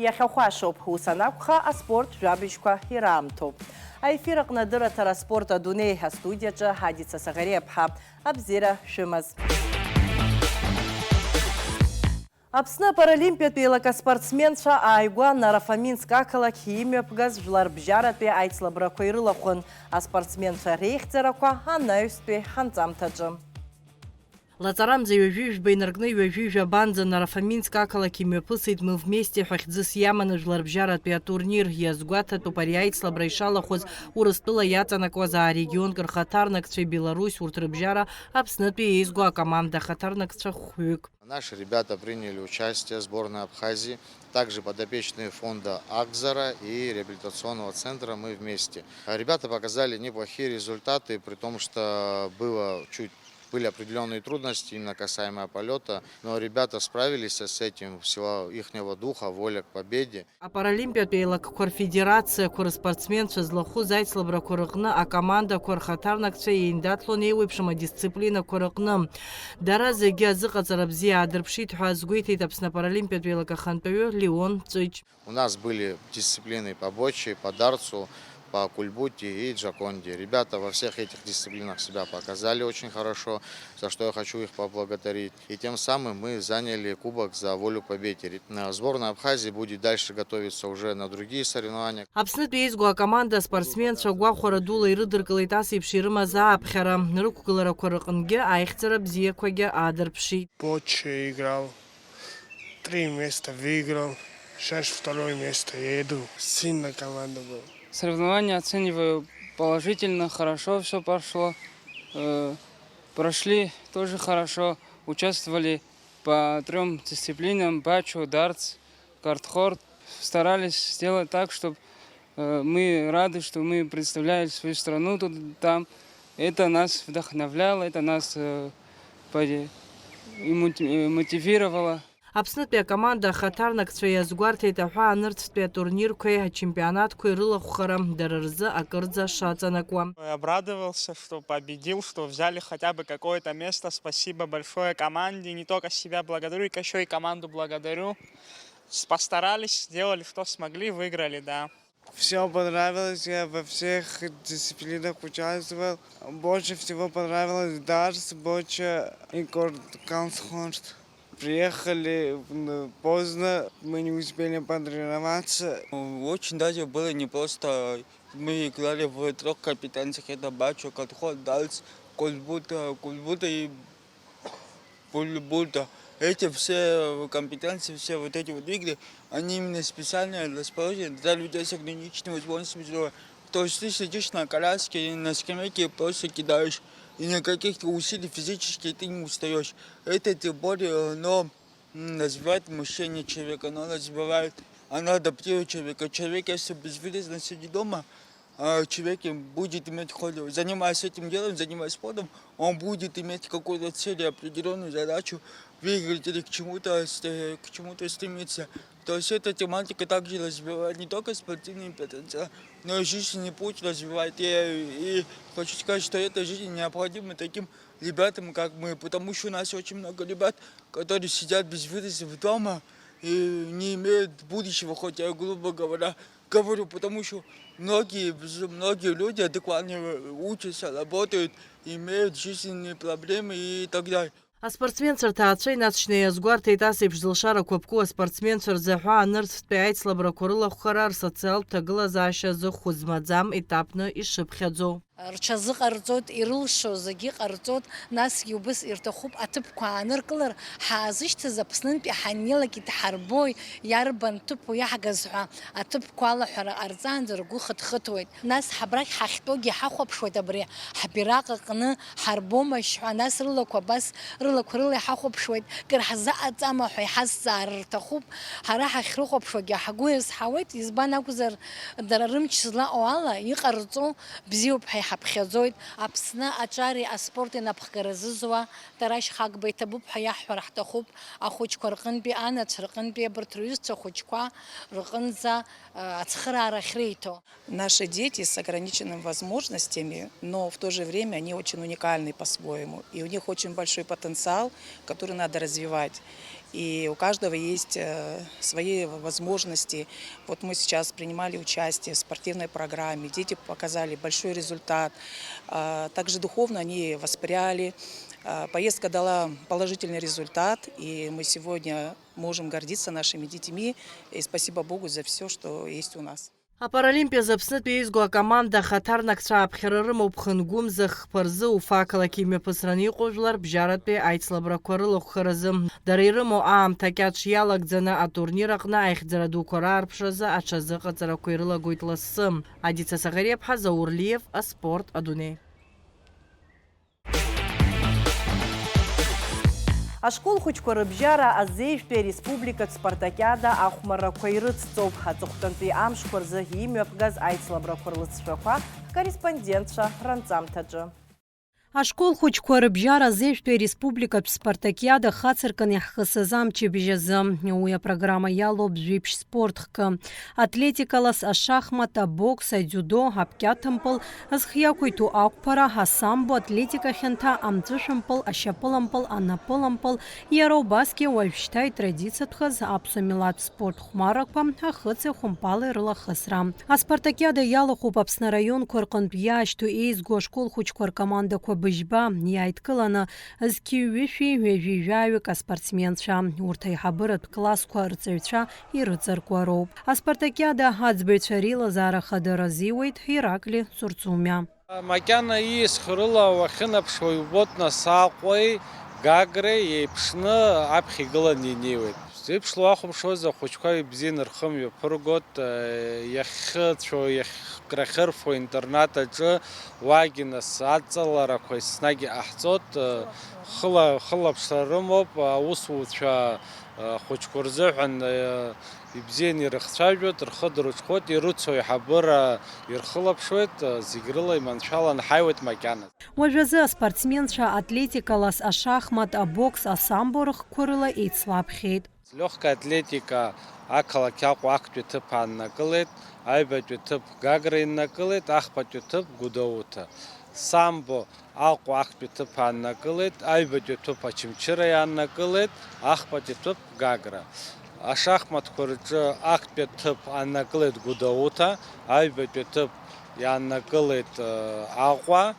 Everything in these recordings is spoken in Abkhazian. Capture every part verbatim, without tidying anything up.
Иахьахәашоуп, ус анакәха, аспорт жәабжьқәа ираамҭоуп. Аефир аҟны адырраҭара аспорт адунеи астудиаҿы Ҳадица Саӷариаԥҳа. Абзиара шәымаз. Аԥсны апаралимпиатә еилак аспортсменцәа ааигәа Нарафаминск ақалақь имҩаԥгаз жәларбжьаратәи аицлабрақәа ирылахәын. Аспортсменцәа реихьӡарақәа анаҩстәи ҳанҵамҭаҿы. Лаҵарамза ҩажәи жәба инаркны ҩажәи жәабанӡа Нарафаминск ақалақь имҩаԥысит «Мы вместе» ҳәа хьӡыс иаманы жәларбжьаратәи атурнир. Иазгәаҭатәуп ари аицлабра ишалахәыз Урыстәыла иаҵанакуаз аарегионк рхаҭарнакцәеи Беларусь урҭ рыбжьара Аԥснытәи еизго акоманда ахаҭарнакцәа хәҩык. Наши ребята приняли участие, сборная Абхазии, также подопечные фонда Агзара и реабилитационного центра «Мы вместе». Ребята показали неплохие результаты, при том, что было чуть, были определённые трудности именно касаемо полёта, но ребята справились с этим, в силу ихнего духа, воля к победе. Апаралимпиатә еилакқәа рфедерациақәа рыспортсменцәа злахәыз аицлабрақәа рыҟны акомандақәа рхаҭарнакцәа еиндаҭлон еиуеиԥшым адисциплинақәа рыҟны. Дара зегьы азыҟаҵара бзиа аадырԥшит ҳәа азгәеиҭеит Аԥсны апаралимпиатә еилак ахантәаҩы Леон Ҵәыџь. У нас были дисциплины по боче, по дартсу, по кульбуте и джоконде. Ребята во всех этих дисциплинах себя показали очень хорошо, за что я хочу их поблагодарить. И тем самым мы заняли кубок «За волю к победе». Э, сборная Абхазии будет дальше готовиться уже на другие соревнования. Аԥснытәи еизго акоманда аспортсменцәа гәахәара дула ирыдыркылеит ас еиԥш ирымаз ааԥхьара. Рықәгыларақәа рыҟынгьы аихьӡара бзиақәагьы аадырԥшит. Боче играл. Три места выиграл, сейчас второе место еду. Сильная команда была. Соревнования оцениваю положительно, хорошо всё прошло. Э, прошли тоже хорошо, участвовали по трём дисциплинам: бачо, дартс, картхорд. Старались сделать так, чтоб, э, мы рады, что мы представляли свою страну тут, там. Это нас вдохновляло, это нас, э, поди-, и мути-, э, мотивировало. Аԥснытәи акоманда ахаҭарнакцәа иазгәарҭеит аҳәаанырцәтәи атурнирқәеи ачемпионатқәеи рылахәхара дара рзы акырӡа шаҵанакуа. Обрадовался, что победил, что взяли хотя бы какое-то место. Спасибо большое команде. Не только себя благодарю, ещё и команду благодарю. С-, постарались, сделали, что смогли, выиграли, да. Всё понравилось, я во всех дисциплинах участвовал. Больше всего понравилось дартс, боча и кор-, картхорд. Приехали, м, поздно, мы не успели потренироваться. Очень даже было непросто. Мы играли в трёх компетенциях. Это бачо, картхорд, дартс, кульбута, кульбута и Пуль-, Бульба. Эти все компетенции, все вот эти вот игры, они именно специально расположены для людей с ограниченными возможностями здоровья. То есть ты сидишь на коляске или на скамейке и просто кидаешь, и никаких усилий физически ты не устаешь. Это тем более, оно, м, развивает мышление человека, оно развивает, оно адаптирует человека. Человек, если безвылазно сидит дома, а, человек будет иметь хоть, занимаясь этим делом, занимаясь спортом, он будет иметь какую-то цель, определённую задачу, выиграть или к чему-то, ст-, к чему-то стремиться. То есть эта тематика также развивает не только спортивный потенциал, но и жизненный путь развивает. И, и хочу сказать, что эта жизнь необходима таким ребятам, как мы, потому что у нас очень много ребят, которые сидят без вылазов дома и не имеют будущего, хотя, грубо говоря, говорю, потому что многие, вз-, многие люди адекватные учатся, работают, имеют жизненные проблемы и так далее. Аспортсменцәа рҭаацәа инаҵшьны иазгәарҭеит ас еиԥш зылшарақәа ԥку аспортсменцәа рзы аҳәаанырцәтәи аицлабрақәа рылахәхара рсоциалтә ҭагылазаашьа азы хәы змаӡам етапны ишыԥхьаӡоу. Рҽазыҟарҵоит, ирылшо зегьы ҟарҵоит, насгьы убыс ирҭахуп аҭыԥқәа ааныркылар, ҳаазышьҭыз Аԥснынтәи ҳаннеилак идҳарбои, иарбан ҭыԥу иаҳгаз ҳәа аҭыԥқәа алаҳәара ҟарҵаанӡа ргәы хыҭхыҭуеит. Нас ҳабрахь ҳахьтәоугьы ҳахәаԥшуеит абри ҳбираҟ аҟны, ҳарбомашь ҳәа, нас рылақәа абас, рылақәа рыла иҳахәаԥшуеит, кыр ҳзаҟаҵама ҳәа иҳазҵаар рҭахуп, ҳара ҳахьрыхәаԥшуагьы ҳгәы иазҳауеит, избан акәзар, дара рымч злаҟоу ала, иҟарҵо бзиоуп ҳәа иҳаԥхьаӡоит. Аԥсны аҿари аспорти анапхгара зызуа Тарашь Хагба иҭабуп ҳәа иаҳҳәар ҳҭахуп, ахәыҷқәа рҟынтәи, анацәа рҟынтәи, абарҭ рҩызцәа хәыҷқәа рҟынӡа, э, ацхыраара ахьриҭо. Наши дети с ограниченными возможностями, но в то же время они очень уникальны по-своему, и у них очень большой потенциал, который надо развивать. И у каждого есть э, свои возможности. Вот мы сейчас принимали участие в спортивной программе, дети показали большой результат. А, также духовно они воспряли. А, поездка дала положительный результат, и мы сегодня можем гордиться нашими детьми. И спасибо Богу за все, что есть у нас. Апаралимпиазы Аԥснытәи еизго акоманда ахаҭарнакцәа ааԥхьара рымоуп хынгәымза хԥа рзы Уфа ақалақь имҩаԥысраны иҟоу жәлар бжьаратәи аицлабрақәа рылахәхаразы. Дара ирымоу аамҭа кьаҿ иалагӡаны атурнир аҟны аихьӡара дуқәа раарԥшразы аҽазыҟаҵарақәа ирылагоит лассы. Адица Саӷариаԥҳа, Заур Лиев, Аспорт адунеи. Ашкол хәыҷқәа рыбжьара азеижәтәи ареспубликатә спартакиада ахәмаррақәа ирыцҵоуп. Аҵыхәтәантәи амшқәа рзы имҩаԥгаз аицлабрақәа рлыҵшәақәа ҳкорреспондентцәа ранҵамҭаҿы. Ашкол хәыҷқәа рыбжьара азеижәтәи ареспубликатә спартакиада хацыркын иаҳхысыз амчыбжь азы. Уи апрограмма иалоуп жәиԥшь спорт хкы. Атлетикалас, ашахмат, абокс, адиудо, аԥкьаҭымпыл, зхы иақәиҭу ақәԥара, асамбо, атлетика хьанҭа, амҵәышәымпыл, ашьапылампыл, анапылампыл, иара убасгьы уажәшьҭа итрадициатәхаз аԥсуа милаҭ спорт хәмаррақәа ахыци ахәымпали рылахысра. Аспартакиада иалахәуп Аԥсны араионқәа рҟынтә иаашьҭу еизго ашкол хәыҷқәа ркомандақәа быжьба, иааидкыланы зқьи ҩышәи ҩажәи жәаҩык аспортсменцәа. Урҭ аиҳабыратә классқәа рҵаҩцәа ирыҵаркуа роуп. Аспартакиада аӡбаҩцәа реилазаара хадара азиуеит Иракли Цурцумиа. Макьана ииасхьоу рыла уахьынаԥшуа иубоит, нас Аҟәеи Гагреи еиԥшны аԥхьа игыланы инеиуеит. Зеиԥш уахәаԥшуаз ахәыҷқәа ибзианы рхы мҩаԥыргоит, иахьыцәоу, иахькрахьырфо интернат аҿы уагьы нас адҵаларақәа еснагь иҟаҳҵоит, хыла, хылаԥшра рымоуп, аусуцәа ахәыҷқәа рзыҳәан ибзианы ирыхцәажәоит, рхы дырҽхәоит, ирыцу аиҳабыра ирхылаԥшуеит, зегь рыла иманшәаланы ҳаиуеит макьаназ. Уажәазы аспортсменцәа атлетикалас, ашахмат, абокс, асамбо рыхқәа рыла еицлабхьеит. Легкая атлетика ақалақь Аҟәа актәи аҭыԥ ааннакылеит, аҩбатәи аҭыԥ Гагра иннакылеит, ахԥатәи аҭыԥ Гәдоуҭа. Самбо Аҟәа актәи аҭыԥ ааннакылеит, аҩбатәи аҭыԥ Очамчыра иааннакылеит, ахԥатәи аҭыԥ Гагра. Ашахматқәа рҿы актәи аҭыԥ ааннакылеит Гәдоуҭа, аҩбатәи аҭыԥ иааннакылеит, э, Аҟәа,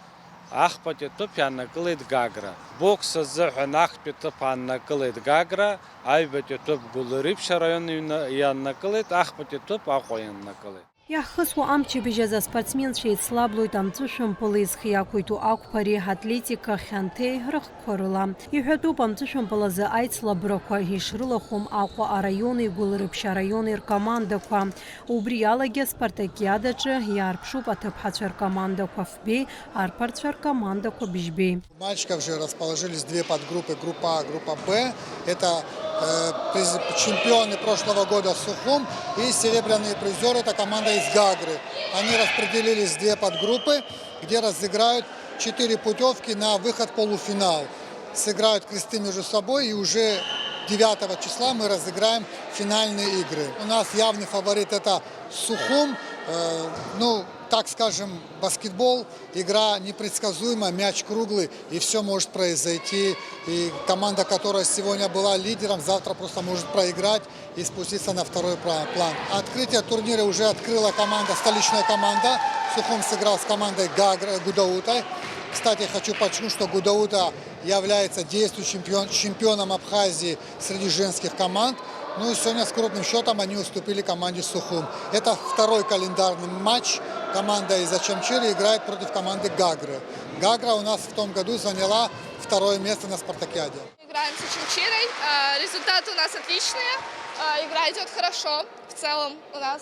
ахԥатәи аҭыԥ иааннакылеит Гагра. Бокс азыҳәан актәи аҭыԥ ааннакылеит Гагра, аҩбатәи аҭыԥ Гәылрыԥшь араион иҩны-, иааннакылеит, ахԥатәи аҭыԥ Аҟәа иааннакылеит. Иаҳхысуа амчыбжь азы аспортсменцәа еицлаблоит амҵәышәымпыли зхы иақәиҭу ақәԥареи атлетика хьанҭеи рыхқәа рыла. Иҳәатәуп, амҵәышәымпыл азы аицлабрақәа ишрылахәым Аҟәа араиони Гәылрыԥшь араиони ркомандақәа. Убри алагьы аспартакиадаҿы иаарԥшуп аҭыԥҳацәа ркомандақәа фбеи, арԥарцәа ркомандақәа бжьбеи. У мальчиков же расположились две подгруппы, группа А, группа Б. Это э, приз- чемпионы прошлого года Сухум и серебряные призеры, это команда из Гагры. Они распределились в две подгруппы, где разыграют четыре путевки на выход в полуфинал. Сыграют кресты между собой и уже девятого числа мы разыграем финальные игры. У нас явный фаворит это Сухум. Э, ну, так скажем, баскетбол, игра непредсказуема, мяч круглый, и все может произойти. И команда, которая сегодня была лидером, завтра просто может проиграть и спуститься на второй пла- план. Открытие турнира уже открыла команда, столичная команда. Сухум сыграл с командой Гагра, Гудаутай. Кстати, хочу подчеркнуть, что Гудаута является действующим чемпион- чемпионом Абхазии среди женских команд. Ну и сегодня с крупным счетом они уступили команде Сухум. Это второй календарный матч. Команда из Ачамчиры играет против команды Гагры. Гагра у нас в том году заняла второе место на спартакиаде. Играем с Ачамчирой. А, результаты у нас отличные. А, игра идет хорошо. В целом у нас,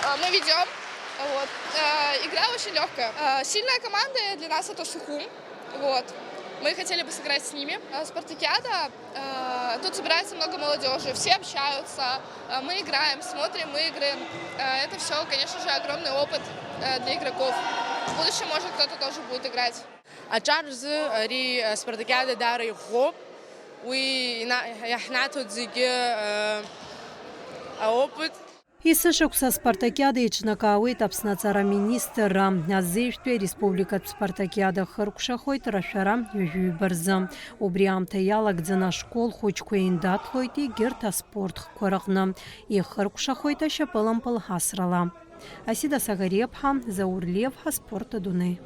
а, мы ведем. Вот. А, игра очень легкая. А, сильная команда для нас это Сухум. Вот. Мы хотели бы сыграть с ними. А, спартакиада, а, тут собирается много молодежи, все общаются, а, мы играем, смотрим игры. А, это все, конечно же, огромный опыт, а, для игроков. В будущем, может, кто-то тоже будет играть. Аҿар рзы ари аспартакиада даара иӷәӷәоуп. Уи ина- иаҳнаҭоит зегьы, а, аопыт. Есышықәса аспартакиада еиҿнакаауеит Аԥсны аҵара аминистрра. Азеижәтәи ареспубликатә спартакиада хыркәшахоит рашәара ҩажәи ҩба рзы. Убри аамҭа иалагӡаны ашкол хәыҷқәа еиндаҭлоит егьырҭ аспорт хкқәа рҟны. Ихыркәшахоит ашьапылампыл асрала. Асида Сагариаԥҳа, Заур Лев, аспорт адунеи.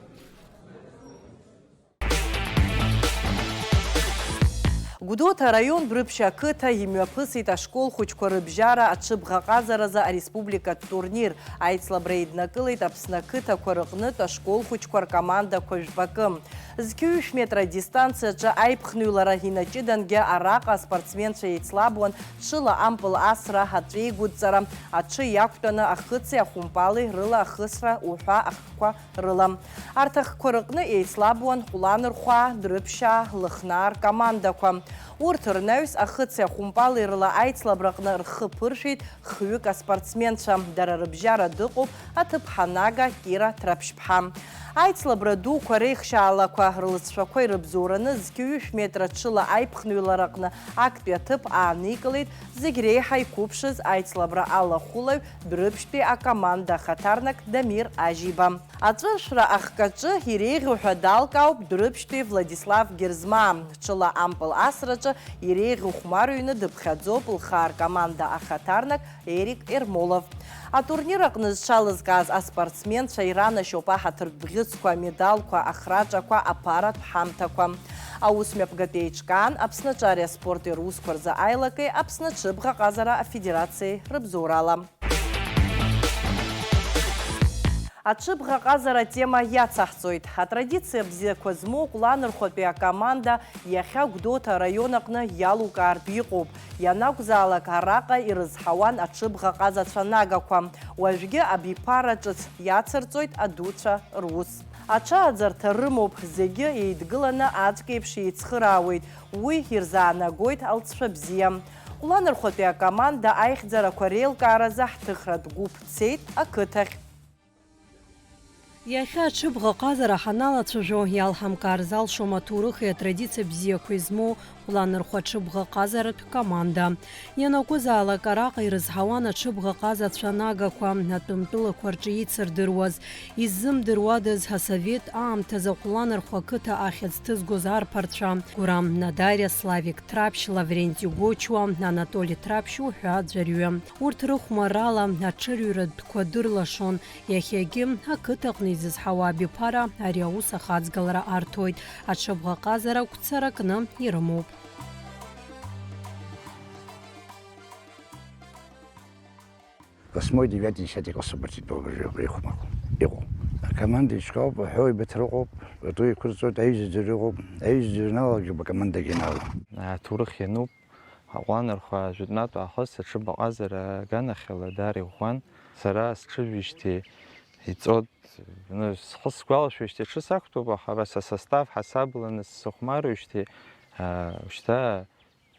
Гәдоуҭа араион Дәрыԥшь ақыҭа имҩаԥысит ашкол хәыҷқәа рыбжьара аҽыбӷа ҟазаразы ареспубликатә турнир. Аицлабра еиднакылеит Аԥсны ақыҭақәа рыҟнытә ашкол хәыҷқәа ркомандақәа жәпакы. Зқьи ҩышә метра адистанциаҿы аиԥхныҩлара инаҷыдангьы араҟа аспортсменцәа еицлабуан ҽыла ампыл асра, аҵәеигәыдҵара, аҽы иақәтәаны ахыци ахәымпали рыла ахысра уҳәа ахкқәа рыла. Арҭ ахкқәа рыҟны еицлабуан Ҟәланырхәаа, Дәрыԥшьаа, Лыхнаа ркомандақәа. Урҭ рнаҩс ахыци ахәымпали рыла аицлабраҟны рхы ԥыршәеит хҩык аспортсменцәа. Дара рыбжьара дыҟоуп аҭыԥҳа нага Кира Ҭраԥшьԥҳа. Аицлабра дуқәа реихшьаалақәа рлыҵшәақәа ирыбзоураны зқьи ҩышә метра ҽыла аиԥхныҩлараҟны актәи аҭыԥ ааникылеит зегь реиҳа иқәыԥшыз аицлабра алахәылаҩ Дәрыԥшьтәи акоманда ахаҭарнак Дамир Ажьиба. Аҵәыршәра ахкаҿы иреиӷьу ҳәа далкаауп Дәрыԥшьтәи Владислав Герзмаа. Ҽыла ампыл асраҿы иреиӷьу хәмарҩны дыԥхьаӡоуп лхаа ркоманда ахаҭарнак Ерик Ермолов. Атурнир аҟны зҽалызкааз аспортсменцәа иранашьоуп аҳаҭыртә бӷьыцқәа, амедалқәа, ахраҿақәа, аԥаратә ҳамҭақәа. Аус мҩаԥгатә еиҿкаан Аԥсны аҿареи аспорти русқәа рзы аилакеи Аԥсны аҽыбӷа ҟазара афедерациеи рыбзоурала. Аҽыбӷа ҟазара атема иацаҳҵоит. Атрадициа бзиақәа змоу Кәланырхәатәи акоманда иахьа Гәдоуҭа араион аҟны иалукаартә иҟоуп. Ианакәзаалак араҟа ирызҳауан аҽыбӷа ҟазацәа нагақәа. Уажәгьы абиԥара ҿыц иацырҵоит адуцәа рус. Аҽааӡарҭа рымоуп, зегьы еидгыланы аӡәк еиԥш еицхыраауеит, уи ирзаанагоит алҵшәа бзиа. Кәланырхәатәи акоманда аихьӡарақәа реилкааразы ҳҭыхратә гәыԥ цеит ақыҭахь. Иахьа аҽыбӷа ҟазара ҳаналацәажәо, иалҳамкаар залшом аҭоурыхи атрадициа бзиақәеи змоу Кәланырхәа аҽыбӷа ҟазаратә команда. Ианакәызаалак араҟа ирызҳауан аҽыбӷа ҟазацәа нагақәа, атәымтәылақәа рҿы еицырдыруаз. Иззымдыруадаз, асовет аамҭазы Кәланырхәа ақыҭа ахьӡ ҭызгоз арԥарцәа, Гәырам Надариа, Славик Ҭраԥшь, Лавренти Гочуа, Анатоли Ҭраԥшь уҳәа аӡәырҩы. Урҭ рыхәмаррала аҽырҩратә дәқәа дырлашон. Иахьагьы ақыҭаҟны изызҳауа абиԥара ари аус ахаҵгылара арҭоит, аҽыбӷа ҟазара гәцаракны ирымоуп. Восьмой, девятый, десятый класс убарҭ итәоуп абыржәы абри ихәмарқәа иҟоу. Акоманда иҿкаауп, аҳәоу ибаҭыр ыҟоуп, пату еиқәырҵоит, аҩыза ӡәыр ыҟоуп, аҩыза ӡәыр налалгьы акомандагьы анаало. Аҭоурых иануп, Аҟәланырхәа жәытәнатә аахыс аҽыбӷа ҟазара аганахьала даара иӷәӷәан. Сара сҽыжәижьҭеи иҵот, ну, схы сгәалашәоижьҭеи аҽы сақәтәоуп, аха абас асостав ҳасабланы сзыхәмаруижьҭеи, аа, шьҭа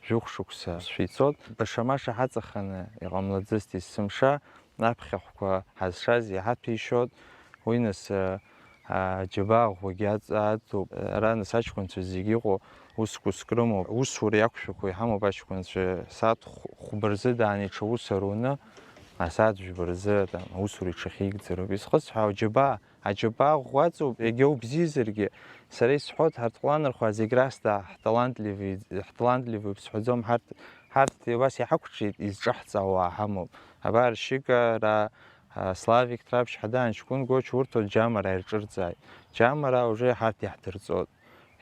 жәохә шықәса шәицот. Баша-маша ҳаҵаханы иҟамлаӡыст, есымша аԥхьахәқәа ҳазшаз иҳаҭәеишьот. Уи нас, аа, аџьабаа ӷәӷәагьы аҵ-, аҵоуп. Ара нас аҷкәынцәа зегьы иҟоу ус-ус крымоуп. Усура иақәшәақәо иҳамоуп аҷкәынцәа. Сааҭ хә-, хәба рзы дааны иҽаус аруны, асааҭ жәба рзы, там, аусура иҽахьеигӡароуп. Изхысҳәаау аџьабаа, аџьабаа ӷәӷәа аҵоуп, егьа убзиазаргьы. Сара исҳәоит, ҳарҭ Кәланырхәаа зегь раасҭа ҳталантливи-, ҳталантливуп сҳәаӡом, ҳарҭ, ҳарҭ абас иҳақәҿиеит, изҿаҳҵаауа ҳамоуп. Абар, Шьыкараа, а, Славик Ҭраԥшь, Ҳадан Ҷкәын Гоча, урҭ Џьамараа ирҿырҵааит. Џьамараа уже ҳарҭ иаҳдырҵот.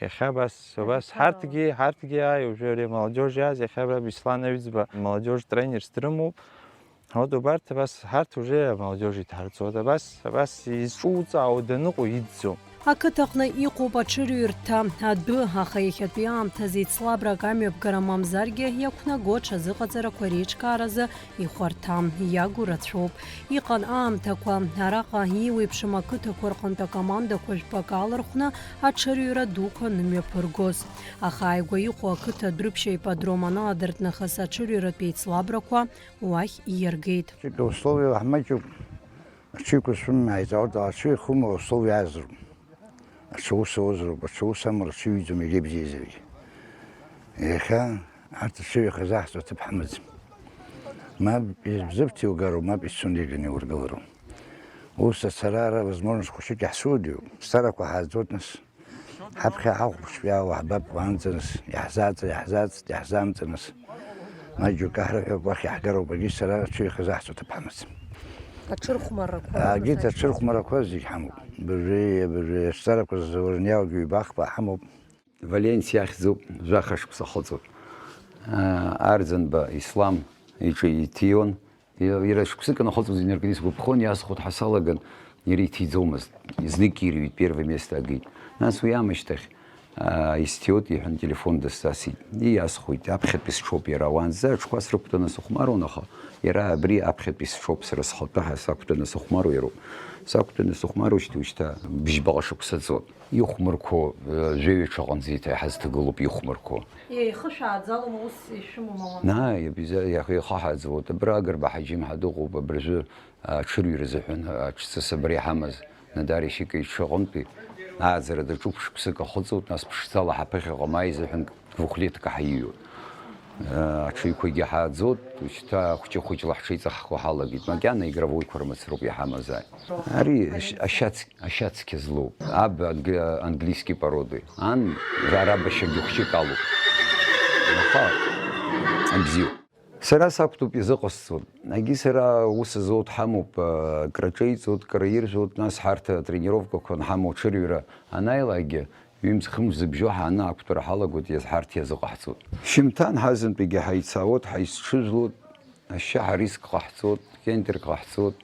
Иахьа абас, абас ҳарҭгьы, ҳарҭгьы, ааи, уже ари амолодежь иааз, иахьа абра Беслан Аҩӡба молодежь тренерс дрымоуп. Вот убарҭ абас, ҳарҭ уже амолодежь идҳарҵот. Абас, абас изҿуҵаауа даныҟоу иӡӡом. Ақыҭаҟны иҟоуп аҽырҩрҭа адәы, аха иахьатәи аамҭазы еицлабрак амҩаԥгара мамзаргьы иақәнаго аҽазыҟаҵарақәа реиҿкааразы ихәарҭам, иагу рацәоуп. Иҟан аамҭақәа, араҟа иеиуеиԥшым ақыҭақәа рҟынтә акомандақәа жәпак аалырхәны аҽырҩра дуқәа анымҩаԥыргоз. Аха ааигәа иҟоу ақыҭа Дәрыԥшь аипподром анаадырт нахыс аҽырҩратә еицлабрақәа уахь ииаргеит. Ҿык условиа маҷуп, аҽыҩқәа шәымааит, аорда аҽыҩ хәыма условиа азруп. Аҽы ус ауазароуп, аҽы ус амра аҽыҩӡом, егьа ибзиазаргьы. Иахьа арҭ аҽыҩ ахазаҳҵо аҭыԥ ҳамаӡам. Мап изыбҭиугароу, мап ицон иганы иургылароу. Ус ацара ара возможность хәыҷык иаҳзудиоуп. Сцарақәа ҳааӡоит нас. Ҳаԥхьа ҳахәаԥшып, иаауа ҳбап уаанӡа нас, иаҳзааӡа, иаҳзааӡ, иаҳзаамҵа нас. Ма џьоукы ҳрыҳәап, уахь иаҳгароуп, агьи сара аҽыҩ хазаҳҵо ҭыԥ ҳамаӡам. Аҽырхәмаррақәа Агьи рынаҭ-, аҽырхәмарақәа зегь ҳамоуп. Абыржәы, абыржәы, сцарақәа зурниалгьы ҩба-хԥа ҳамоуп. Валентиа ахьӡуп, жәаха шықәса ахыҵуеит. Арӡынба Ислам иҿы иҭиуан. Иара шықәсык анахыҵуаз инаркны исгәаԥхон, иасхәоит ҳәа салаган, иара иҭиӡомызт. Знык ирҩит, первое место агеит. Нас уи аамышьҭахь, аа, исҭиуеит, иҳәан, телефон дысзасит. Ииасхәеит, аԥхьатәи сҽоуп иара. Уаанӡа аҽқәа срықәтәаны сыхәмаруан, аха иара абри аԥхьатәи сҽоуп, сара схатәы ҳәа сақәтәаны сыхәмаруа иароуп. Сақәтәаны сыхәмаруашьҭа уажәшьҭа бжьбаҟа шықәса ҵуан. Ихәмарқәоу, э, жәаҩа ҽаҟанӡа еиҭа иҳазҭагылоуп ихәмарқәоу. Еихышәааӡалома ус ишәымоу, мамоу? Наи, абри за-, иаха-, ихаҳаӡоит, абра Агрба Ҳаџьымҳа дыҟоуп, абыржәы аҽырҩра азыҳәан аҽҵыс абра иҳамаз Надари Шьыкеи иҽы аҟынтәи ааӡара даҿуп, шықәсык ахыҵуеит, нас ԥшӡала ҳаԥыхьаҟа мааи изыҳәан двухлетка ҳаиҩуеит. Аҽыҩқәагьы ҳааӡоит, шьҭа хәҷы-хәыҷла ҳҽеиҵыххо ҳалагеит, макьана игровойқәа рмацароуп иҳамазааит. Ари ашь-, ашьац-, ашьацқьа злоуп. Аб англи-, английски породы. Ан арабашьагьы хәҷык алоуп. Аха абзиоуп. Сара сақәтәоуп, изыҟасҵоит. Егьи сара ус азоуд ҳамоуп, а, краҿеиҵоит, краиржәуеит, нас ҳарҭ атренировкақәа анҳамоу аҽырҩра анааилакгьы, ҩымз-хымз зыбжьо ҳааны ақәтәара ҳалагоит, иаз-, ҳарҭ иазыҟаҳҵоит. Шьымҭан ҳазынтәигьы ҳаицаауеит, ҳаицҽыжәлоит, ашьшьаҳа риск ҟаҳҵоит, кентерк ҟаҳҵоит.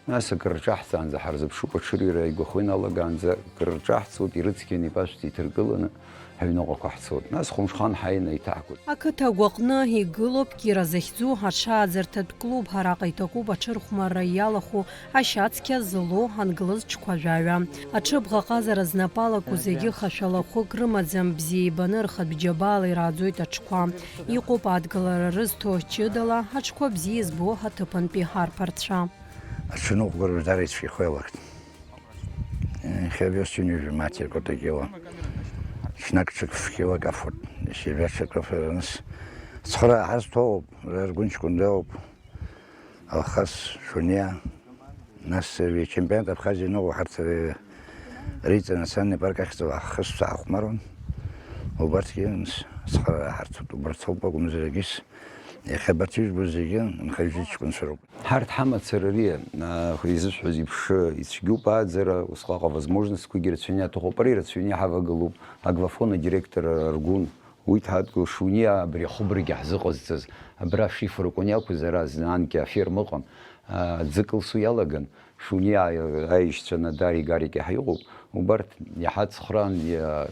Нас акыр рҿаҳҵаанӡа ҳарзыԥшуп, аҽырҩра игәахы иналагаанӡа акыр рҿаҳҵоит, ирыцқьаны ипашәӡа иҭыргыланы ҳаҩныҟақәа ҳцоит. Нас хәымшхан ҳаины еиҭаҳгоит. Ақыҭа агәаҟны игылоуп Кира захьӡу аҽааӡарҭатә клуб. Араҟа иҭакуп аҽырхәмарра иалахәу ашьацқьа злоу англыз ҽқәа жәаҩа. Аҽыбӷаҟазара знапы алаку зегьы хашәала хәык рымаӡам, бзиа ибаны рхатә џьабаала ирааӡоит аҽқәа. Иҟоуп адгылара рызҭо ҷыдала аҽқәа бзиа избо аҭыԥантәи арԥарцәа. Аҽы ныҟәгар уажәдара ицәгьахо иалагт. Иахьа вес ҩынҩажәа маҭи акәадагьы ала. Ҽнак ҽык фкьылак афоит, иахьа ҽык афоит, нас цхыраа ҳазҭоуп, раргәынҷкәын дауп. Алхас, Шуниа, нас ачемпионат Абхазиа ианыҟоу ҳарҭ риҵа национальный парк ахьӡала ҳхы-сцәа ҳахәмаруан. Убарҭгьы нас цхыраа ҳарҭоит, убарҭ ауп акәымзар егьыс. Иахьа абарҭ ижәбо зегьы нхаҩ ҷкәынцәа роуп. Ҳарҭ ҳамацара ари, а, изысҳәаз еиԥш, ицәгьоуп ааӡара, усҟаҟа возможностьқәагьы рацәаҩны иаҭахуп, ара ирацәаҩны иҳавагылоуп, Аглофон адиректор Аргәын, уи дҳадгылоуп, Шуниа абри ахыбрагьы ҳзыҟазҵаз, абра ашифр акәын иақәыз, ара зны анкьа аферма ыҟан, а, аӡы кылсуа иалаган, Шуниа аишьцәа Надари Гарики ҳаиҟоуп, убарҭ иаҳа цхраан, иа-,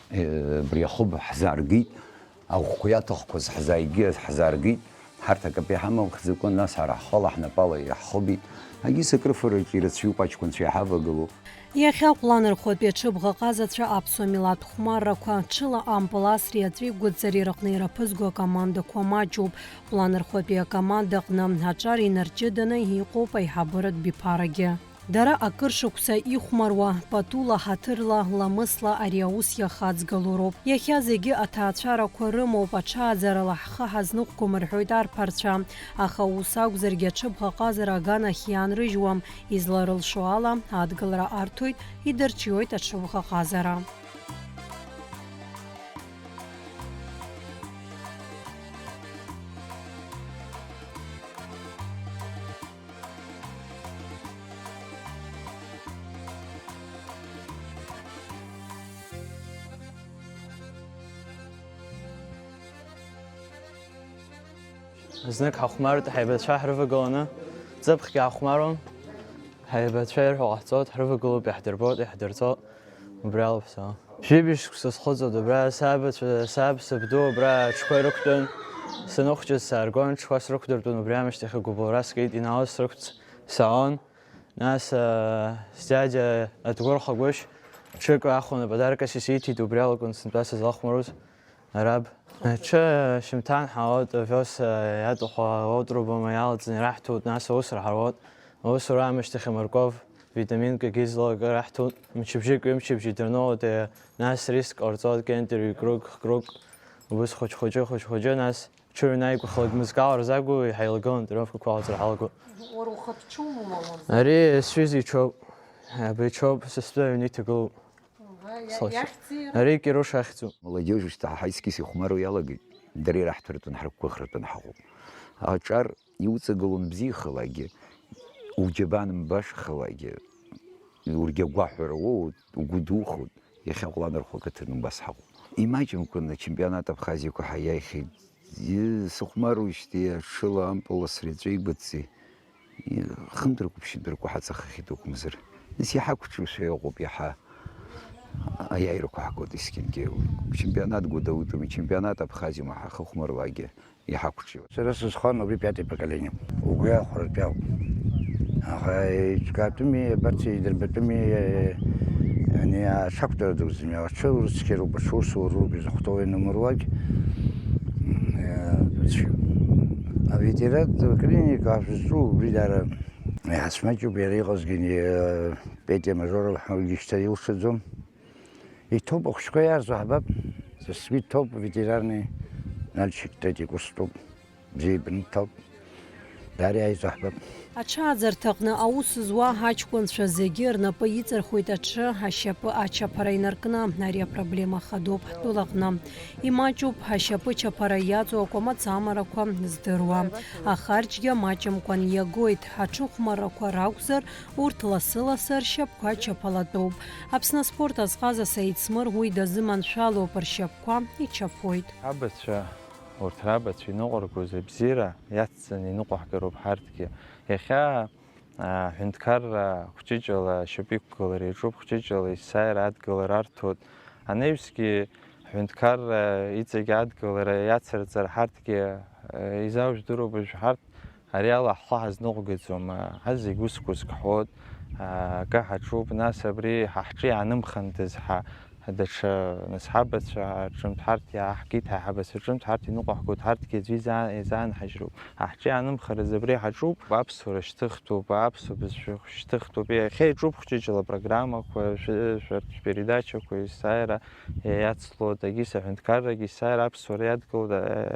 э, абри ахыб ҳзааргеит. Аӷәқәа иаҭахқәаз ҳзааигеит, ҳзааргеит, ҳарҭ акапеи ҳамам хьӡакәын, нас ҳара ҳхала ҳнапала иаҳхыбит. Агьыс акрыфараҿы ирацәаҩуп аҷкәынцәа иҳавагылоу. Иахьа Ҟәланырхәатәи аҽыбӷаҟазацәа аԥсуа милаҭ хәмаррақәа ҽыла ампыл асреи аҵәи гәыҵареи рыҟны ираԥызго акомандақәа маҷуп. Ҟәланырхәатәи акоманда аҟны аҿар инарҷыданы иҟоуп аиҳабыратә биԥарагьы. Дара акыр шықәса ихәмаруа, патула ҳаҭырла, ламысла ари аус иахаҵгыло роуп. Иахьа зегьы аҭаацәарақәа рымоуп, аҽааӡарала ҳхы ҳазныҟәгом рҳәоит арԥарцәа, аха ус акәзаргьы аҽыбӷаҟазара аганахь иаанрыжьуам, изларылшо ала, адгылара арҭоит, идырҿиоит аҽыбӷаҟазара. Знык ҳахәмарт ҳаибацәа ҳрывагыланы, ҵыԥхгьы ҳахәмаруан, ҳаибацәа ирҳәо ҟаҳҵоит, ҳрывагылоуп, иаҳдырбоит, иаҳдырҵоит, убри алоуп са. Жәибжь шықәса схыҵуан, убра сабацәа, саб, сабду убра аҽқәа ирықәтәан, саныхәҷыз сааргон, аҽқәа срықәдыртәон, убри аамышьҭахь агәыбылра скит, инаалаз срықәҵ-, саон. Нас, аа, сдиадиа Адгәыр Хагәышь ҽык ахәаны подаркас исиҭеит, убри алакәын сынтәа сызлахәмаруаз, араб. Аҽы шьымҭан ҳаауеит, овес, аа, иаҭаху аотруба ма иалаҵаны ираҳҭоит, нас аусура ҳаруеит. Аусура аамышьҭахь амарков витаминкагьы излоу акы раҳҭоит. Мчыбжьык, ҩымчыбжьы идырноуеит, нас риск ҟарҵоит, кентр ҩ-круг, х-круг. Убыс хәыҷ-хәыҷы, хәыҷ-хәыҷы, нас ҽыҩ анааигәахалак мызкала рзагу иҳаилагылан, тренировкақәа ҳалҵыр ҳалаго. Уара ухатә чоума уа? Ари сҩыза ичоуп, абри ичоуп, са стәы аҩны иҭагылоуп. Аха, иа-, Слышь. Иахьӡи иара? Ари Кируш ахьӡуп. Молодежь шьҭа ҳаиҭкьыс ихәмаруа иалагеит, дара ираҳҭартәын, ҳрықәгәыӷратәын ҳаҟоуп. Аҿар иуҵагылон бзиахалакгьы, уџьабаа мбашахалакгьы, ургьы агәаҳәара уоут, угәы духоит, иахьа Ҟәланырхәа ақыҭан убас ҳаҟоуп. Имаҷымкәан ачемпионат Абхазиақәа ҳаиааихьеит. Сыхәмаруижьҭеи аҽыла ампыл асреҵәеи гәыдҵеи. Хынтәрақәа ԥшьынтәрақәа ҳаҵахахьеит акәымзар. Нас иҳақәҿиоушәа иҟоуп иаҳа аиааирақәа ҳгоит есқьынгьы. Чемпионат Гәдоутәым, ичемпионат Абхазиоума ҳахыхәмарлакгьы иҳақәҿиоит. Сара сызхуан убри пятое поколение. Угәы иахәартә иауп. Аха еиҿкаатәыми, абарҭ идырбатәыми, ани аҽақәтәара дуӡӡами, аҽы урыцқьароуп, аҽы усуроуп, изахәҭоу ианумыруагь. Аветеринар клиника ашәызҿу убри дара иҳацәмаҷуп, иара иҟазгьы Петя Мажоров ҳәа уигьы шьҭа илшаӡом. Иҭоуп ахәыҷқәа иаарҵо ҳбап, са сгәы иҭоуп ветеринарный нальчик Тетик ус дтәуп, бзиа ибаны дҭалт. Даара иааиҵо ҳбап. Аҽааӡарҭаҟны аус зуа ҳаҷкәынцәа зегьы рнапы иҵархуеит аҽы ашьапы ачаԥара инаркны. Ари апроблема хадоуп ҳтәылаҟны. Имаҷуп ашьапы чаԥара иаҵоу акәамаҵ амарақәа здыруа. Ахарџьгьы маҷымкәан иагоит. Аҽыхәмарақәа ракәзар, урҭ лассы-лассы ршьапқәа чаԥалатәуп. Аԥсны аспорт азҟаза Саид Смыр уи дазыманшәалоуп, ршьапқәа ичаԥоит. Абацәа, урҭ рабацәа иныҟәыргоз абзиара иацҵаны иныҟәаҳгароуп ҳарҭгьы. Иахьа, аа, ҳәынҭқарра хәҷыҷала ашьапы иқәгылара иаҿуп, хәҷыҷала есааира адгылара арҭоит. Анаҩсгьы ҳәынҭқарра иҵегь адгылара иацырҵар ҳарҭгьы, аа, изаужәдыруа быжә ҳарҭ ари ала ҳхы ҳазныҟәгаӡом, аа, ҳазегь ус гәызқь ҳҳәоит, аа, акы ҳаҿуп, нас абри ҳа ҳҿы иаанымхандаз ҳа, даҽа, нас ҳабацәа рҿынтә ҳарҭ иааҳгеит, ҳаиҳабацәа рҿынтә ҳарҭ иныҟәаҳгоит, ҳарҭгьы аӡәы изаа-, изаанҳажьроуп. Ҳа ҳҿы иаанымхарыз абри ҳаҿуп, аԥсуара шьҭыхтәуп, аԥсуа бызшәа шьҭыхтәуп, иахьа иаҿуп хәҷыҷла апрограммақәа, шәы-, шәарҭ шәпередачақәа, есааира иацлоит, егьыс аҳәынҭқаррагьы есааира аԥсуара иадгылоит,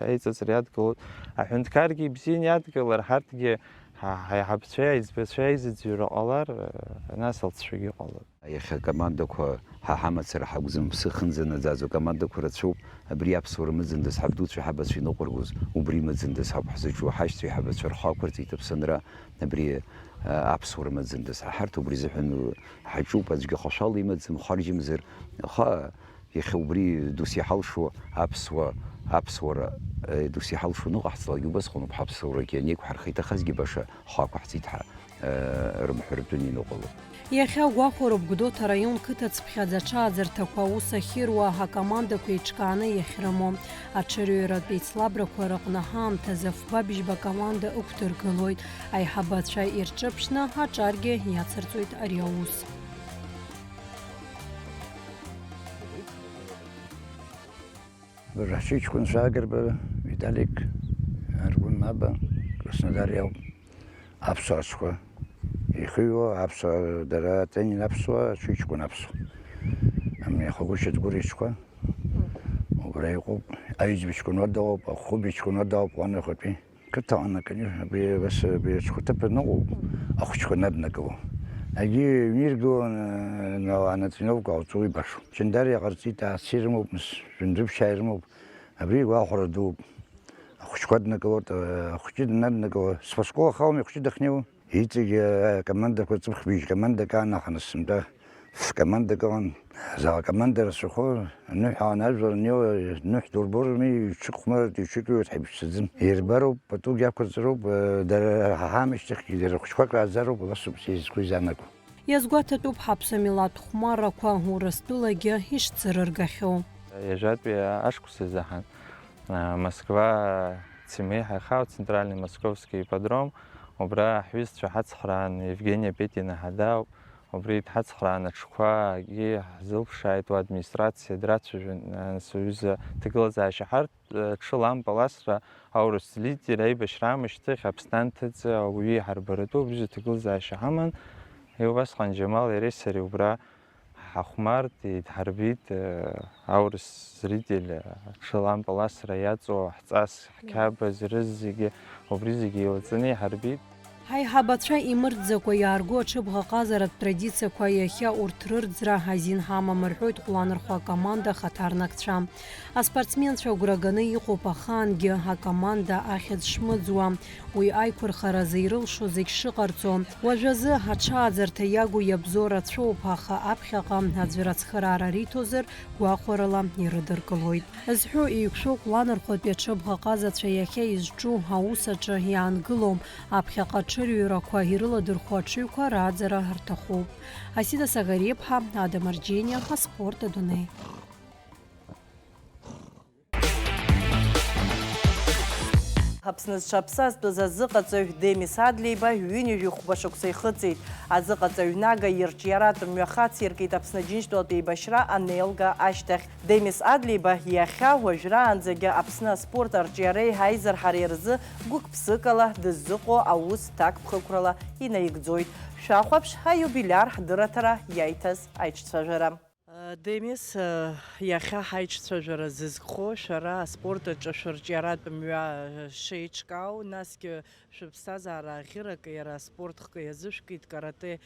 аиҵыҵра иадгылоит. Аҳәынҭқаргьы ибзианы иадгылар, ҳарҭгьы ҳа-, ҳаиҳабцәеи аиҵбацәеи аизыӡырҩра ҟалар, нас алҵшәагьы ҟалоит. Иахьа акомандақәа ҳа ҳамацара ҳакәӡам, ԥсы хынӡанаӡаӡо акомандақәа рацәоуп. Абри аԥсуара мыӡындаз ҳабдуцәеи ҳабацәеи иныҟәыргоз, убри мыӡындаз ҳауп ҳзыҿу, ҳашьцәеи ҳабацәа рхы ақәырҵеит Аԥсынра, абри, а, аԥсуара мыӡындаз. Ҳарҭ убри зыҳәан ҳаҿуп, аӡәгьы ахашәала имаӡам, харжьымзар, аха иахьа убри дус иҳалшо аԥсуа, аԥсуара, э, дус иҳалшо аныҟаҳҵалакгьы убасҟаноуп, ҳаԥсуарагьы анеиқәҳарха иҭахазгьы баша ҳхы ақәаҳҵеит ҳәа, э, рымҳәаратәы иныҟәалоуп. Иахьа агәахәароуп Гәдоуҭа араион қыҭацԥхьаӡа аҽааӡарҭақәа аус ахьыруа, акомандақәа еиҿкааны иахьрымоу. Аҽырҩратә еицлабрақәа рыҟны ҳаамҭазы фба-бжьба команда ықәдыргылоит. Аиҳабацәа ирҿыԥшны аҿаргьы иацырҵоит ари аус. Бара ҳҽыҷкәынцәа Агрба Виталик, Аргәын Маба, Краснодар иауп. Аԥсуа аҽқәа ихыҩуа, аԥсуа, дара Тенин аԥсуа, аҽыҷкәын аԥсуа. Амҩахагәышьа Дгәыр иҽқәа. Убра иҟоуп. Аҩӡба ҷкәын уа дыҟоуп, ахәыби ҷкәын уа дыҟоуп, уан ахатәи. Қыҭа аҟны аконюшня, абри абас, абри аҽқәа ҭыԥ аныҟоуп, ахәыҷқәа наднакыло. Егьи ҩниргылон, э, на-, анатренировка ҟалҵо ибашоуп. Ҷандариа ҟарҵеит, аацы ирымоуп, нас, жәындәыԥшьаа ирымоуп. Абри игәахәара дууп. Ахәыҷқәа днакылоит, э, ахәыҷы днаднакыло, спортшкол ахаломи ахәыҷы дахьнеиуа. Иҵегь, э, акомандақәа ҵыԥх быжь командак аанаханы сынтәа. Ф-командак ыҟан. Заа команда рацәахо, аныҳәа аан ажәлар анеиуа, ныҳә дурборми, иҽыхәмарыртә иҽыкҩуеит ҳәа иԥшӡаӡым. Ирбароуп, патугь ақәырҵароуп, э, дара ҳа ҳаамышьҭахьгьы дара хәыҷқәак рааӡароуп, абасоуп сеизқәа изаанаго. Иазгәаҭатәуп ҳаԥсуа милаҭ хәмаррақәа Урыстәылагьы ишӡырыргахьоу. Ҩажәатәи ашықәс азы ҳан, а, Москва Цимеиҳа ихаау, Центральный Московский ипподром, убра ҳҩызцәа ҳацхраан, Евгения Петина ҳадауп, убри дҳацхраан аҽқәагьы ҳзылԥшааит, уа администрациа драцәажәон, а, нас уҩыза ҭагылазаашьа ҳарҭ, а, ҽыла ампыл асра аурыс лидер аибашьра аамышьҭахь Аԥсны анҭыҵ ауаҩы иҳарбаратәы убри азы ҭагылазаашьа ҳаман, и убасҟан Џьамал иареи сареи убра Ҳахәмарт, идҳарбеит, э, аурыс зритель, э, ҽа лампала асра иаҵоу ҳҵас, ҳқьабз, рыз зегьы, убри зегьы еилаҵаны иҳарбеит. Ҳаиҳабацәа имырӡакәа иаарго аҽыбӷаҟазаратә традициақәа иахьа урҭ рырӡра азин ҳамам, рҳәоит Ҟәланырхәа акоманда ахаҭарнакцәа. Аспортсменцәа агәра ганы иҟоуп ахаангьы акоманда ахьӡ шмыӡуа, уи аиқәырхаразы ирылшо зегь шыҟарҵо. Уажәазы аҽааӡарҭа иагу иабзоу рацәоуп, аха аԥхьаҟа аӡәыр ацхыраара риҭозар, гәахәарала ирыдыркылоит. Зҳәо еиқәшәо Ҟәланырхәатәи аҽыбӷаҟазацәа иахьа изҿу аус аҿы иаангылом, аԥхьаҟа аҽырҩрақәа ирыладырхәо аҽыҩқәа рааӡара рҭахуп. Асида Сагариаԥҳа, Ада Марџьениа, аспорт адунеи. Аԥсны зҽаԥсазтәыз азыҟаҵаҩ Демис Адлеиба ҩынҩажәи хәба шықәса ихыҵит. Азыҟаҵаҩ Нага ирҿиаратә мҩа хациркит Аԥсны Аџьынџьтәылатә еибашьра анеилга ашьҭахь. Демис Адлеиба иахьа уажәраанӡагьы Аԥсны аспорт арҿиареи аизарҳареи рзы гәык-ԥсыкала дыззыҟоу аус ҭакԥхықәрала инаигӡоит. Шәахәаԥш, аиубилиар ҳдырраҭара иаиҭаз аиҿцәажәара. Демис, иахьа ҳаиҿцәажәара зызкхо шәара аспорт аҿы шәырҿиаратә мҩа шеиҿкаау, насгьы шәыԥсҭазаара аӷьырак иара аспорт хкы иазышәкит, каратэ,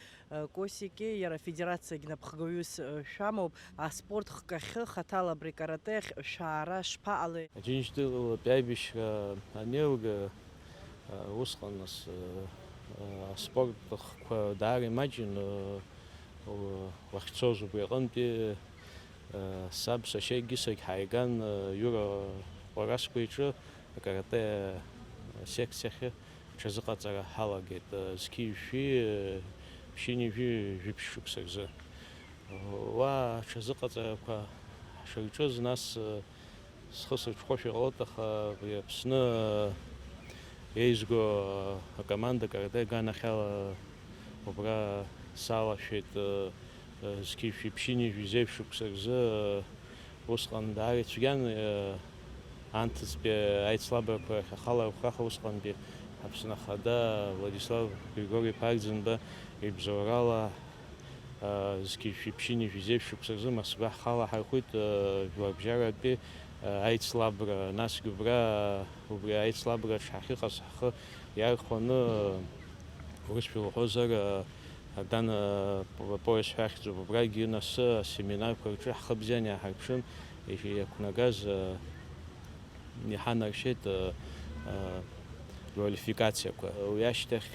косики, иара афедерациагь напхгаҩыс шәамоуп. Аспорт хкахьы хаҭала абри каратэ ахь шәаара шԥаҟалеи? Аџьынџьтәылатәи аибашьра анеилга, усҟан нас, аспорт хкқәа даара имаҷын. Уахьцоз убри аҟынтәи, саб сашьеи Гисагь ҳааиган, Иура Ҟәарасқәа иҿы акарате секциахь ҽазыҟаҵара ҳалагеит, зқьи жәшәи, ԥшьынҩажәи жәиԥшь шықәса рзы. Уа аҽазыҟаҵарақәа ҳшырҿыз, нас, Схы сырҽхәошәа иҟалоит, аха абри Аԥсны еизго акоманда каратэ аганахьала убра салашәеит, зқьи жәшәи ԥшьынҩажәи зеижә шықәса рзы. Усҟан даара ицәгьан, анҭыҵтәи аицлабрақәа рахь ахала рхаха усҟантәи Аԥсны Ахада Владислав Григори-иԥа Арӡынба ибзоурала, зқьи жәшәи ԥшьынҩажәи зеижә шықәса рзы Москва ҳхала ҳаихәит, жәларбжьаратәи аицлабра, насгьы убра, убри аицлабраҿ ҳахьыҟаз ҳхы иархәаны, урысшәала уҳәозар, Ардан пояс ҳәа иахьӡуп, убрагьы нас асеминарқәа рҿы ҳхы бзианы иааҳарԥшын, иақәнагаз иҳанаршьеит квалификациақәа. Уи ашьҭахь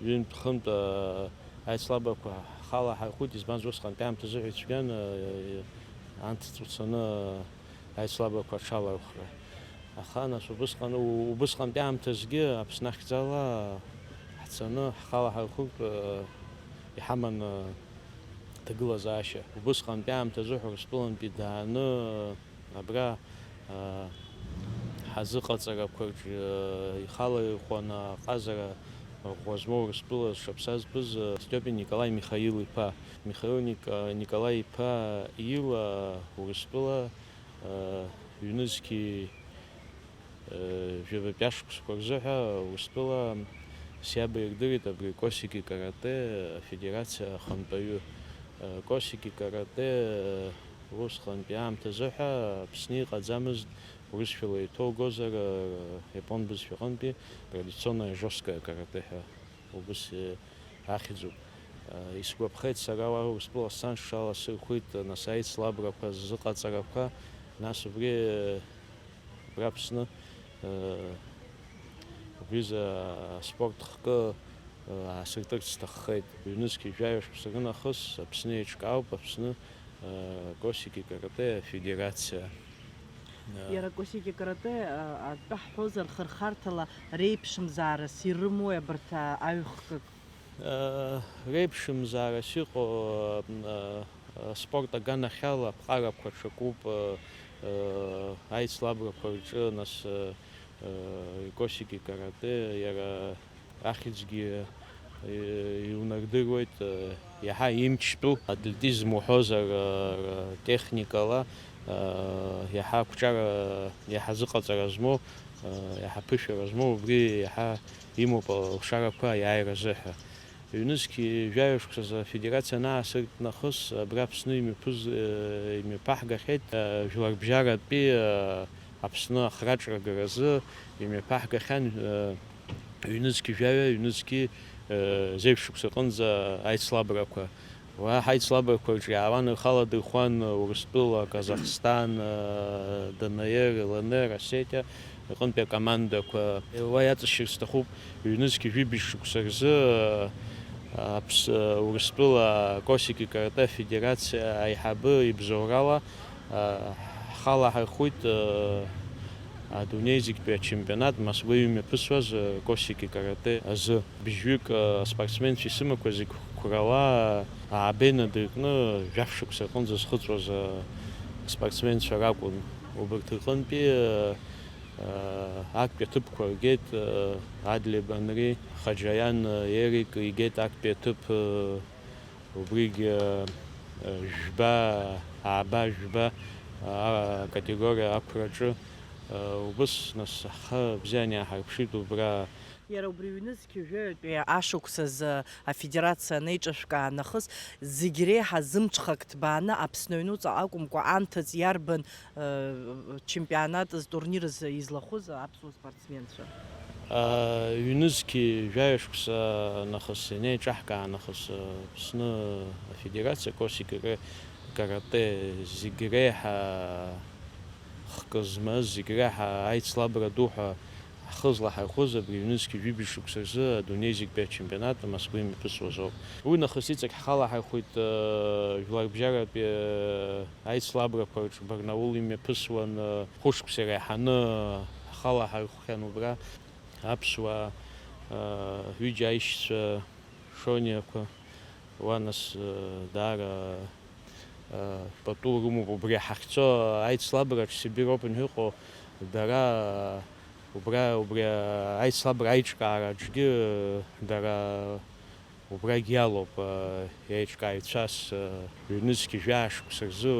ҩынтә-хынтә аицлабрақәа ҳхала ҳаихәит, избанзар, усҟантәи аамҭазы ҳәа ицәгьан, анҭыҵ уцаны аицлабрақәа аҽалархәра. Аха, нас, убысҟан, у-, убысҟантәи аамҭазгьы Аԥсны ахьӡала ҳцаны ҳхала ҳаихәыртә, иҳаман, ҭагылазаашьа. Убысҟантәи аамҭазы Урыстәылантәи дааны абра, ҳазыҟаҵарақәа рҿы ихала иӷәӷәаны аҟазара ӷәӷәа змоу Урыстәыла зҽаԥсазтәыз Стиопин Николаи Михаил-иԥа. Михаил Ник-, Николаи-иԥа ила Урыстәыла, ҩнызқьи, жәабатәи ашықәсқәа рзыҳәа Урыстәыла сиаба ирдырит абри Косики каратэ афедерациа ахантәаҩы. Косики каратэ усҟантәи аамҭазыҳәа Аԥсны иҟаӡамызт, урысшәала иҭоугозар, Япон бызшәаҟынтәи традиционная жёсткая каратэ ҳәа убыс ахьӡуп. Исгәаԥхеит сара уа Урыстәыла сан шала сырхәит, нас аицлабрақәа ззыҟаҵарақәа, нас убри, убри Аԥсны, убри аспорт хкы аасыртырц сҭаххеит. Ҩнызқьи жәаҩа шықәса рынахыс Аԥсны еиҿкаауп Аԥсны Косики каратэ афедерациа. Иара Косики каратэ, атәы ҳҳәозар, хырхарҭала реиԥшымзаарас ирымои абарҭ аҩхкык? Реиԥшымзаарас иҟоу, аспорт аганахьала аԥҟарақәа ҽакуп, аицлабрақәа рҿы, нас, Косики каратэ, иара ахьӡгьы иунардыруеит, иаҳа имчтәу атлетизм уҳәозар, техникала, иаҳа ақәҿиара, иаҳа зыҟаҵара змоу, иаҳа ԥышәара змоу, убри иаҳа имоуп алшарақәа аиааира азыҳәа. Ҩнызқь жәаҩа шықәсазы афедерациа анаасырт нахыс, абра Аԥсны имҩаԥыз-, э, имҩаԥаҳгахьеит, э, жәларбжьаратәи, э, Аԥсны ахраҿрагаразы имҩаԥаҳгахьан, э, ҩнызқь жәаҩа, ҩнызқьи, э, зеижә шықәса рҟынӡа аицлабрақәа. Уа ҳаицлабрақәа рҿы иаауан, рхала дырхуан Урыстәыла, Казахстан, э, Д Н Р, Л Н Р, Осетиа рҟынтәи акомандақәа. Уа иаҵашьыр сҭахуп, ҩнызқь жәибжь шықәса рзы, э, Аԥс-, э, Урыстәыла Косики каратэ афедерациа аиҳабы ибзоурала, э, ҳхала ҳаихәит, э, адунеи зегьтәи ачемпионат Москвеи имҩаԥысуаз, э, Косики каратэ азы. Бжьҩык, э, спортсменцәа исымақәа зегь қәрала, аабеи надыркны, жәаф шықәса рҟынӡа зхыҵуаз, э, спортсменцәа ракәын. Убарҭ рҟынтәи, э, э, актәи аҭыԥқәа ргеит, э, Адлеб Анри, Хаџьаиан, э, Ерик игеит актәи аҭыԥ, э, убригь, э, э, жәба, ааба, жәба, э, акатегориа ақәраҿы, э, убыс, нас, ҳхы бзианы иааҳарԥшит убра. Иара убри ҩнызқь жәаҩатәи ашықәсазы афедерациа анеиҿашәкаа нахыс, зегь реиҳа зымҽхак ҭбааны Аԥсны аҩнуҵҟа акәымкәа, анҭыҵ иарбан, э, чемпионатыз, турнирыз излахәыз аԥсуа спортсменцәа? А, ҩнызқь жәаҩа шықәса нахыс инеиҿаҳкаа нахыс, Аԥсны афедерациа Косики каратэ зегь реиҳа хкы змаз, зегь реиҳа аицлабра ду ҳәа ҳхы злаҳархәыз абри ҩнызқь жәибжь шықәса рзы адунеи зегьтәи ачемпионат Москва имҩаԥысуаз ауп. Уи нахыс иҵегь ҳхалаҳархәит, э, жәларбжьаратәи, э, аицлабрақәа рҿы Барнаул имҩаԥысуан, э, хәышықәса иреиҳаны ҳхалаҳархәхьан убра. Аԥсуаа, э, ҩыџьа аишьцәа Шониақәа, уа нас, э, даара, э, пату рымоуп. Убри ҳахьцо аицлабраҿ Сибир Open ҳәа иҟоу, дара, убра, убри аицлабра аиҿкаараҿгьы, э, дара убрагь иалоуп, э, еиҿкааҩцәас, э, ҩнызқь жәаа шықәса рзы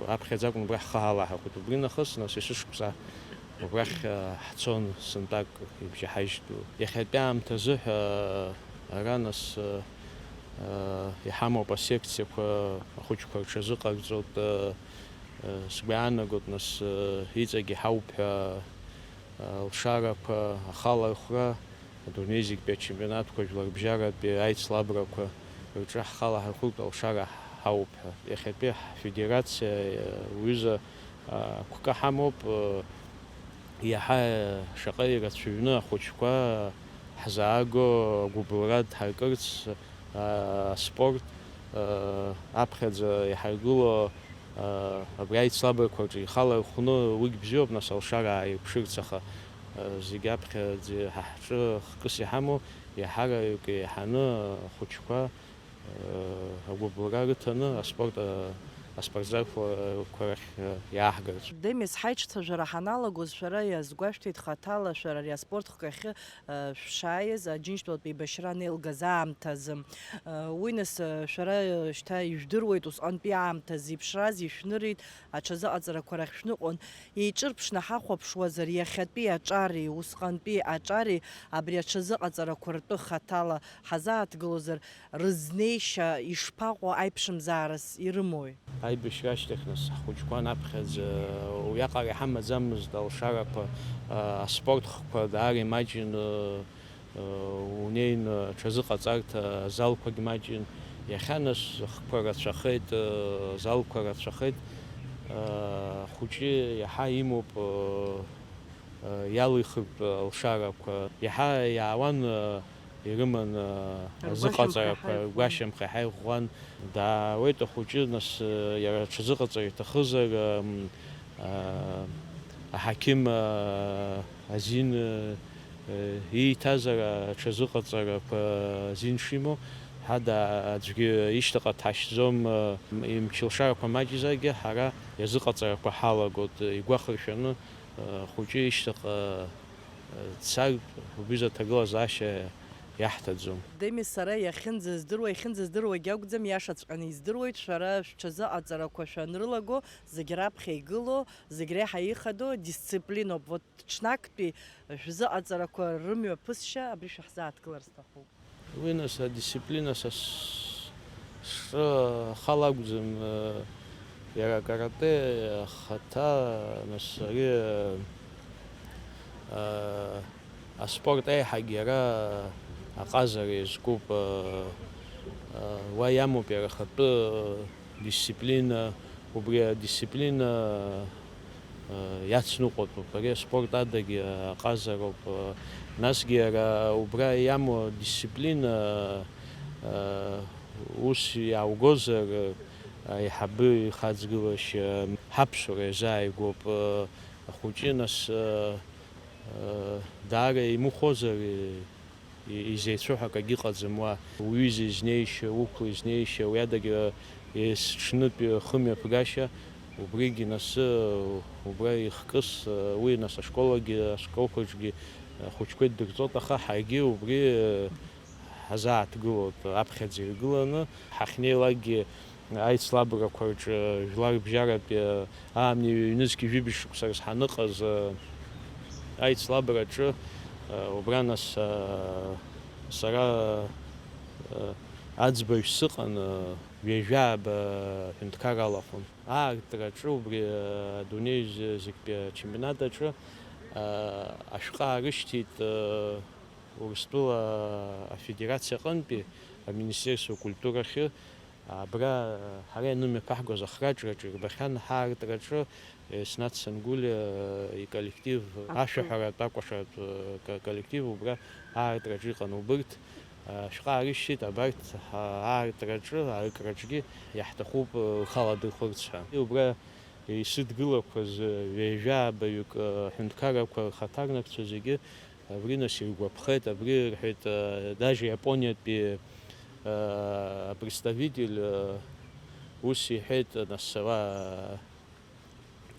аԥхьаӡа акәын убра ҳхы ҳалаҳархәит. Убри нахыс, нас, есышықәса убрахь, э, ҳцон, сынтәак ибжьаҳажьтәу. Иахьатәи аамҭазы ҳәа, ара, нас, э, э, иҳамоуп асекциақәа, ахәыҷқәа рҽазыҟарҵоит, э, э, сгәы иаанагоит, нас, э, иҵегь иҳауп ҳәа, э, алшарақәа, ахалархәра, адунеи зегьтәи ачемпионатқәа, жәларбжьаратәи аицлабрақәа рҿы ҳхала ҳархәыртә алшара ҳауп ҳәа. Иахьатәи ҳфедерациа, уҩыза, а, агәкы ҳамоуп, а, иаҳа шаҟа ирацәаҩны ахәыҷқәа ҳзааго агәыбылра дҳаркырц, а, аспорт, а, аԥхьаӡа иҳаргыло, а, абри аицлабрақәа рҿы ихала ирхәны уигь бзиоуп, нас, алшара ааирԥшырц, аха, а, зегь аԥхьаӡа ҳа ҳҿы хкыс иҳамоу, иаҳараҩык еиҳаны ахәыҷқәа, а, агәыбылра рыҭаны аспорт, а, аспортзалқәа рахь, а, иааҳгарц. Демис, ҳаиҿцәажәара ҳаналагоз, шәара иазгәашәҭеит хаҭала шәара ари аспорт хкы ахьы, а, шәшааиз, Аџьынџьтәылатә еибашьра анеилгаз аамҭазы. А, уи нас, а, шәара, а, шьҭа ижәдыруеит, усҟантәи аамҭазы иԥшраз ишәнырит, аҽазыҟаҵарақәа рахь шәныҟәон. Еиҿырԥшны ҳахәаԥшуазар, иахьатәи аҿари усҟантәи аҿари абри аҽазыҟаҵарақәа ртәы хаҭала ҳазааҭгылозар, рызнеишьа ишԥаҟоу, аиԥшымзаарас ирымои? Аибашьра ашьҭахь, нас, ҳхәыҷқәа анаԥхьаӡа уиаҟара иҳамаӡамызт алшарақәа, а, аспорт хкқәа даара имаҷын, а, унеин аҽазыҟаҵарҭа азалқәагь маҷын. Иахьа, нас, хкқәа рацәахеит, а, залқәа рацәахеит. А, ахәыҷы иаҳа имоуп, а, а, иалихыртә алшарақәа. Иаҳа иаауан, а, ирыман, а, ргәашьамхы азыҟаҵарақәа, иаҳа иӷәӷәан. Ргәашьамхы иаҳа иӷәӷәан. Даауеит ахәыҷы, нас, а, иара аҽазыҟаҵара иҭахызар, ам, а, аҳақьым, а, азин, а, а, ииҭазар аҽазыҟаҵарақәа азин шимоу, ҳада аӡәгьы ишьҭаҟа дҳашьӡом, а, имч-, лшарақәа маҷзаргьы ҳара иазыҟаҵарақәа ҳалагоит, игәахыршәаны, а, ахәыҷы ишьҭаҟа, а, дцар, убри изы аҭагылазаашьа иаҳҭаӡом. Демис, сара иахьынӡаздыруа, иахьынӡаздыруагьы акәӡам, иашаҵәҟьаны издыруеит, шәара шәҽазыҟаҵарақәа шәанрылаго, зегь раԥхьа игылоу, зегь реиҳа ихадоу дисциплиноуп. Вот ҽнактәи шәзыҟаҵарақәа рымҩаԥысшьа абри шәаҳзааҭгылар сҭахуп. Уи, нас, адисциплина са с-, сҿы ахала акәӡам, э, иара акарате ахаҭа, нас, ари, э, э, аспорт аиҳагьы иара аҟазара иазкуп, э, э, уа иамоуп иара ахатәы, э, дисциплина, убри адисциплина, э, иацныҟәатәуп, ари аспорт адагьы аҟазароуп, э, насгьы иара убра иамоу адисциплина, э, ус иааугозар, э, аиҳабы ихаҵгылашьа ҳаԥсуара иазааигәоуп, э, ахәыҷы, нас, э, э, даара имыхәозар, э, и-, изеицәоу ҳәа акагьы ыҟаӡам уа. Уҩыза изнеишьа, уқәла изнеишьа, уи адагьы есыҽнытәи хымҩаԥгашьа, убригьы нас, убра ихкыс, уи нас ашколагьы, ашколқәаҿгьы ахәыҷқәа иддырҵоит, аха ҳаргьы убри ҳазааҭгылоит, аԥхьаӡа иргыланы. Ҳахьнеилакгьы аицлабрақәа рҿы, жәларбжьаратәи, аамни ҩнызқьи жәибжь шықәса рзы ҳаныҟаз, аицлабраҿы, убра нас, сара, аӡбаҩ сыҟан, ҩажәааба ҳәынҭқар алахәын. Аартраҿы, убри адунеи зегьтәи ачемпионат аҿы, ашәҟәы аарышьҭит, Урыстәыла Афедерациа аҟынтәи аминистерство акультурахьы. Абра ҳара ианымҩаԥаҳгоз ахраҿраҿы ирбахьан ҳаартраҿы Еснаҭ Сангәлиа иколлектив, ашәаҳәаратә акәашаратә ка-, коллектив убра аартраҿы иҟан. Убырҭ ашәҟәы аарышьҭит, абарҭ аартраҿы, аркраҿгьы иаҳҭахуп рхы аладырхәырц ҳәа. Убра исыдгылақәаз ҩажәа абаҩык, аҳәынҭқаррақәа рхаҭарнакцәа зегьы абри нас иргәаԥхеит, абри рҳәеит, даже Иапониатәи, а, апредставитель, а, ус иҳәеит, нас ара,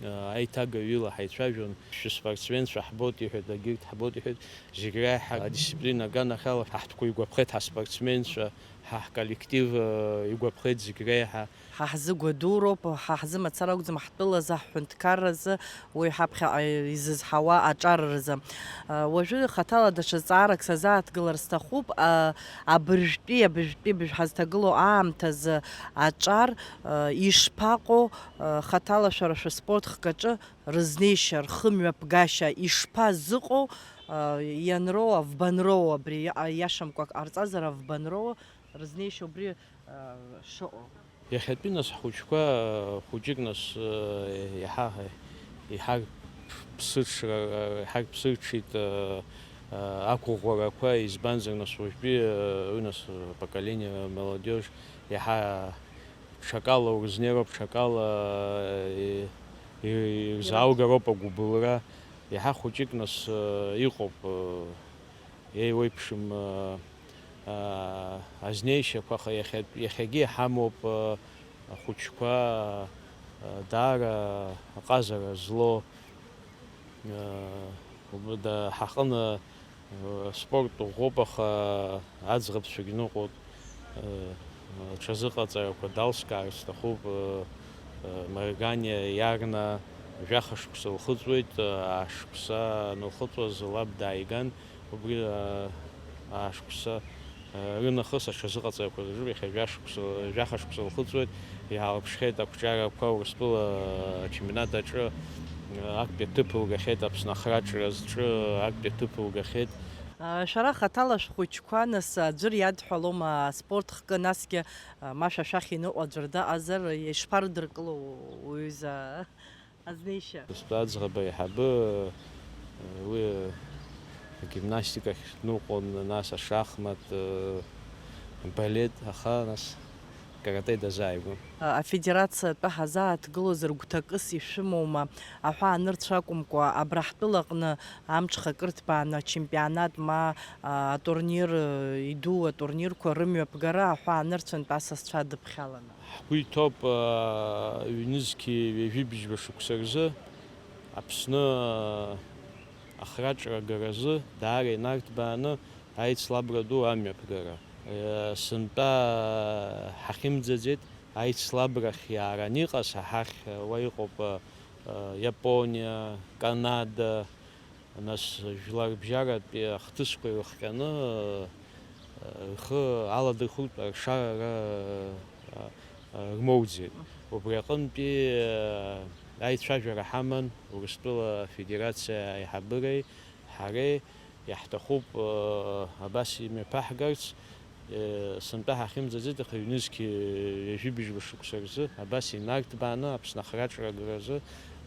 а, аиҭагаҩ ила ҳаицәажәон, шәыспортсменцәа ҳбоит, иҳәеит, егьырҭ ҳбоит, иҳәеит, зегь реиҳа адисциплина аганахьала ҳаҳтәқәа игәаԥхеит, ҳаспортсменцәа, ҳа ҳколлектив, а, игәаԥхеит зегь реиҳа. Ҳа ҳзы гәадуроуп, ҳа ҳзы мацара акәӡам, ҳтәылазы, ҳҳәынҭқарразы, уи ҳаԥхьаҟа изызҳауа аҿар рзы. Уажәы хаҭала даҽа зҵаарак сазааҭгылар сҭахуп. Абыржәтәи, абыржәтәи, абыржә ҳазҭагылоу аамҭазы аҿар ишԥаҟоу, хаҭала шәара шәыспорт хкаҿы рызнеишьа, рхымҩаԥгашьа ишԥазыҟоу, ианроу, авбанроу, абри иа-, иашамкәа ак ҟарҵазар, авбанроу рызнеишьа убри шыҟоу. Иахьатәи нас ҳхәыҷқәа, хәыҷык нас, иаҳа, иаҳа ԥсыҽра, иаҳа ԥсыҽит, ақәыӷәӷәарақәа, избанзар, нас уажәтәи, уи нас поколение, молодежь, иаҳа ҽакала урызнеироуп, ҽакала, и-, и-, ирзааугароуп агәыбылра, иаҳа хәыҷык нас, иҟоуп, еиуеиԥшым, а, а, азнеишьақәа, аха иахьа-, иахьагьы иҳамоуп, а, ахәыҷқәа, а, даара аҟазара злоу, а, уб-, да-, ҳаҟны, а, спорт ӷәӷәоуп, аха аӡӷабцәагь ныҟәоит, а, аҽазыҟаҵарақәа далскаар сҭахуп, а, а, Марганиа Иарна жәаха шықәса лхыҵуеит, а, ашықәса анылхыҵуаз лаб дааиган, Убри, аа, аашықәса, аа, рынахыс аҽазыҟаҵарақәа рҿы иахьа жәашықәса, жәаха шықәса лхыҵуеит, иаалԥшхьеит ақәҿиарақәа Урыстәыла ачемпионат аҿы, аа, актәи аҭыԥ лгахьеит, Аԥсны ахраҿра зҿы актәи аҭыԥ лгахьеит. Шәара хаҭала шәхәыҷқәа, нас, аӡәыр иадҳәалома, аспорт хкы, насгьы, ма шәа шәахь иныҟәо аӡәыр дыҟазар, ишԥарыдыркыло уҩыза? Азнеишьа. Устәы аӡӷаб аиҳабы, уи агимнастикахь дныҟәон, нас ашахмат, балет, аха нас каратэ дазааигәан. Афедерациа атәы ҳазааҭгылозар гәҭакыс ишәымоума? Аҳәаанырцә акәымкәа, абра ҳтәылаҟны амҽхак рҭбааны ачемпионат ма, а, атурнир, иду атурнирқәа рымҩаԥгара аҳәаанырцәынтә асасцәа адыԥхьаланы. Ҳгәы иҭоуп, аа, ҩнызқьи ҩажәи быжьба шықәса рзы Аԥсны, аа, ахраҿра агаразы даара инарҭбааны аицлабра ду амҩаԥгара. Е, сынтәа ҳахьымӡаӡеит, аицлабрахь иааран иҟаз ҳа ҳахь уа иҟоуп, а, а, Иапониа, Канада, Нас жәларбжьаратәи ахҭысқәа ирыхҟьаны, э, Рхы аладырхәыртә аршара рмоуӡеит. Убри аҟынтәи аицәажәара ҳаман Урыстәыла Афедерациа аиҳабыреи ҳареи. Иаҳҭахуп абас имҩаԥаҳгарц. Сынтәа ҳахьымӡаӡеит, аха ҩнызқь ҩажәи быжьба шықәса рзы абас инарҭбааны Аԥсны ахраҿра агразы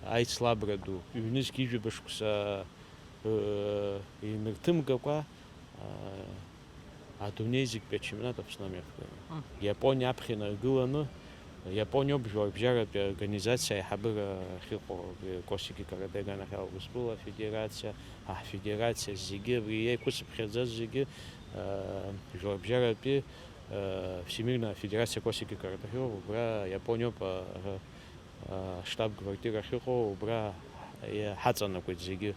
аицлабра ду, ҩнызқь ҩажәи быжьба шықәса инырҭымгакәа, адунеи зегьтәи ачемпионат Аԥсны амҩаԥгара. Мм. Иапониа аԥхьа инаргыланы, Иапониоуп жәларбжьаратәи аорганизациа аиҳабыра ахьыҟоу, Косики каратэ аганахьала Урыстәыла афедерациа, аҳфедерациа зегьы, абри еиқәыцыԥхьаӡаз зегьы, жәларбжьаратәи, Всемирная федерация косики каратэ ҳәа убра Иапониоуп, а, а, штаб-квартира ахьыҟоу, убра иа-, ҳаҵанакуеит зегьы.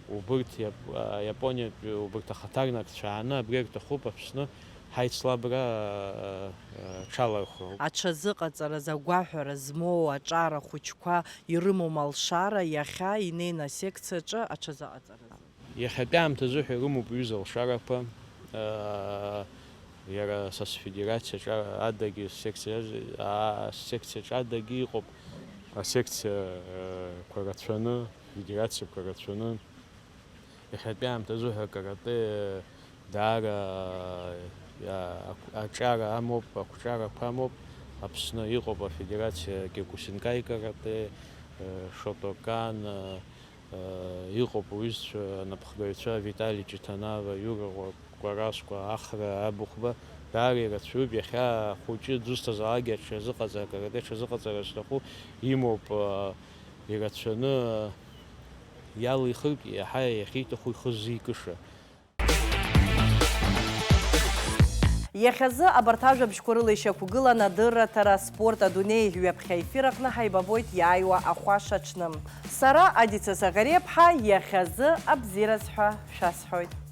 Убырҭ Иап-, а, Иапониатәи убырҭ ахаҭарнакцәа ааны абри рҭахуп Аԥсны ҳаицлабра, а, а, аҽалархәроуп. Аҽазыҟаҵараз агәаҳәара змоу аҿар ахәыҷқәа ирымоу алшара иахьа инеины асекциаҿы аҽазыҟаҵаразы. Иахьатәи аамҭазы ҳәа ирымоуп ҩыза алшарақәа, аа, иара са сфедерациаҿ адагьы, ссекциа, аа, ссекциаҿ адагьы иҟоуп асекциақәа рацәаны, федерациақәа рацәаны. Иахьатәи аамҭазы ҳәа акарате даара, аа, аҿ-, аҿара амоуп, ақәҿарақәа амоуп. Аԥсны иҟоуп афедерациа Киокусинкай карате, Шотокан, Иҟоуп уҩызцәа, анапхгаҩцәа Витали Ҷыҭанава, Иура Кәараскәа, Ахра Абыхәба, даара ирацәаҩуп, иахьа ахәыҷы дызусҭазаалакгьы аҽазыҟаҵара, акарате аҽазыҟаҵара зҭаху имоуп, ирацәаны, иалихыртә иаҳа иахьиҭаху ихы ззикыша. Иахьазы абарҭ ажәабжьқәа рыла ишьақәгылан адырраҭара аспорт адунеи ҩаԥхьа ефир аҟны ҳаибабоит иааиуа ахәаша аҽны. Сара, Адица Заӷариаԥҳа, иахьазы абзиараз ҳәа шәасҳәоит.